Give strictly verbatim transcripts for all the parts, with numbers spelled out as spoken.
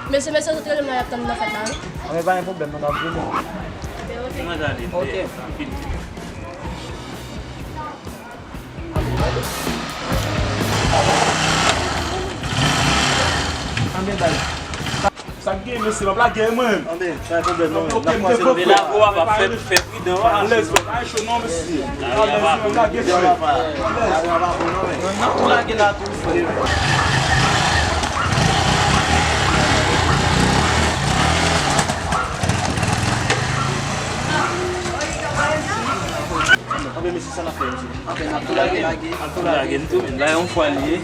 Mesye, mesye, zot rele m la, y ap tann m nan fèt la, wi. Anben, pa gen pwoblèm, nou ap vini. Mwen gade, ok. Anben, bay. Sa k gen, mesye, m ap lage mwen. Anben, pa gen pwoblèm, non. Ok, m te pran. Melago a pa fè, fè pridan, wi. Alèz, pa cho non, mesye. Alèz, m lage frè. Alèz. Non, non, ou lage la tou, frè. Anben, mesye, sa n ap fè, mesye? Anben, n ap tou lage, lage. N ap tou lage, n tou, men la, yon fwa l ye.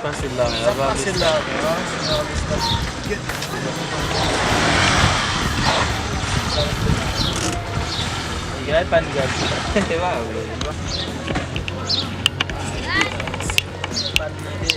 Pase la, men, pase la, men, an, se nan lespri. Gade pa n gade. Se pa vre. Pa n gade.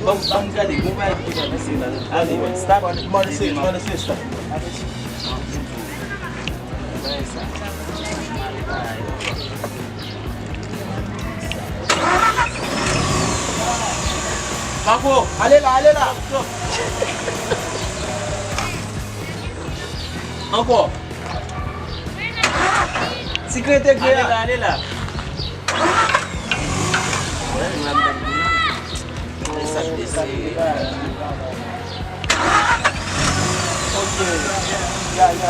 Ban m, ban m gade, gon bagay ki pa pase la. Ale, stop. Mande se, mande se stop. Ankò, ale la, ale la. Ankò. Ti grenn te gre a. Ale la, ale la.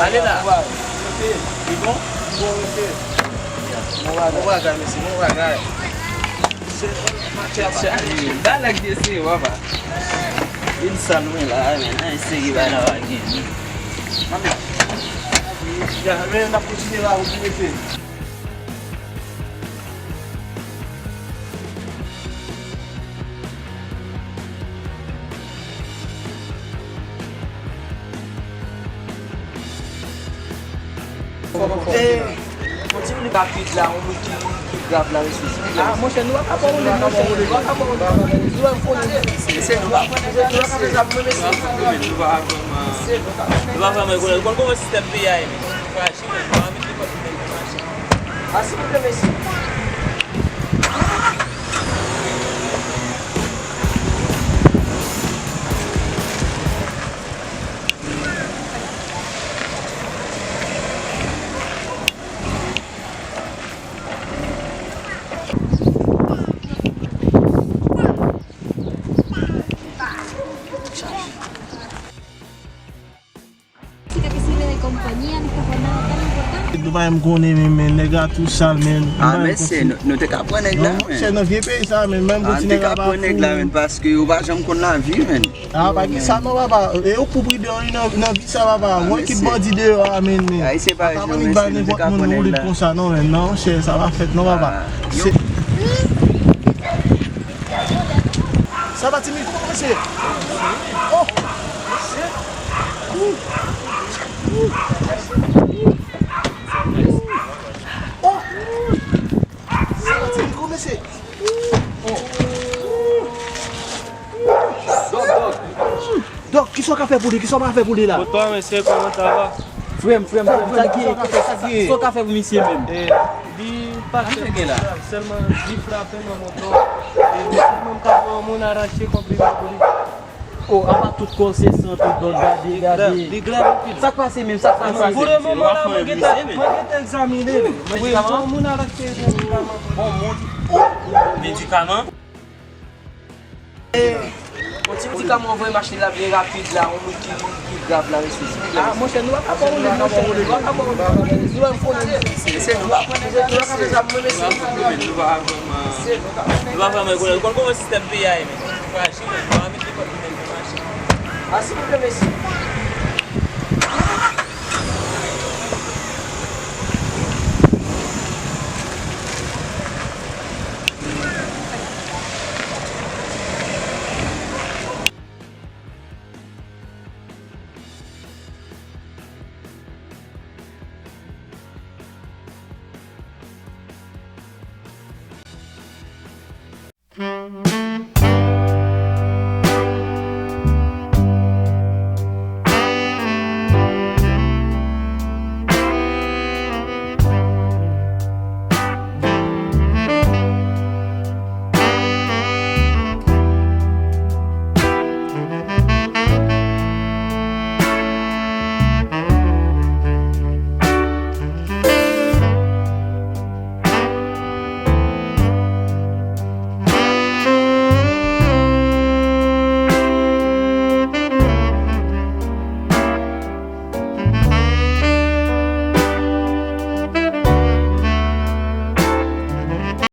Ale la. Li bon? Bon bagay, mesye, bon bagay. Balak de se, papa. Vin sal mwen la, men, an seri bagay la pa gen. Ya, men, n ap kontinye la, ou ki mete. Eh, kontinye rapid la, yon moun ki, ki grav la, mesye. Ah, monchè, nou pa ka pran woulib, monchè. Nou pa ka pran woulib. Nou pa ka pran woulib. Se, se, nou pa ka pran woulib, mesye. Nou pa ka pran woulib. Nou pa ka pran woulib. Ou konn kòman sistèm peyi a ye, men. Frajil, men. Nou pa mete kòb nan mache. Ah, silvouplè, mesye. Nou pa menm konnen, men, men nèg la tou sal, men. Ah, mesye, nou, nou te ka pran nèg la, men. Non, monchè, nan vye peyi sa, men, menm gon ti nèg la pa pou. Ah, nou te ka pran nèg la, men, paske yo pa janm konn lavi, men. Ah, pa gen sa non, papa. E ou pou pridan wi nan, nan vi sa, papa. Mwen kit bandi deyò a, men, men. Ayisyen pa janm, mesye, nou te ka pran nèg la. Pa ka annik bay nenpòt moun woulib konsa non, men. Non, monchè, sa pa fèt non, papa. Ah, se Sa va, Timi? Kòman w ye, mesye? Oh! Oh! Sa va, Timi? Kòman w ye, mesye? Oh! Dòk, dòk. Dòk, kisa w ka fè pou li? Kisa w pa fè pou li la? Bonswa, mesye, kòman sa va? Frè m, frè m, frè m, sa ki ye? Sa ki ye? Sa w ka fè pou misye menm? Eh, li pa fè gen la. Sèlman li frape nan moto. E li sèlman ka wè yon moun arache konpriman pou li. Oh, apa tout kò se san, tout dòk, gade, gade. Li grèv anpil. Sa k pase menm, sa k pase? Pou le moman la, mwen gentan, mwen gentan egzamine li. Wi, yon moun arache medikaman pou li. Bon, moun, oh, medikaman. Yon ti medikaman, voye mache la byen rapid la, yon moun ki, ki grav la, mesye, silvouplè. Ah, monchè, nou pa ka ba w li, monchè, nou pa ka ba w li. Nou pa konnen, mesye, nou pa konnen, nou pa ka fè sa pou mwen, mesye. Nou pa vrèman, nou pa vrèman konnen. Ou konn kòman sistèm peyi a ye, men. Frajil, men, nou pa mete kòd nou menm nan mache. Ah, silvouplè, mesye.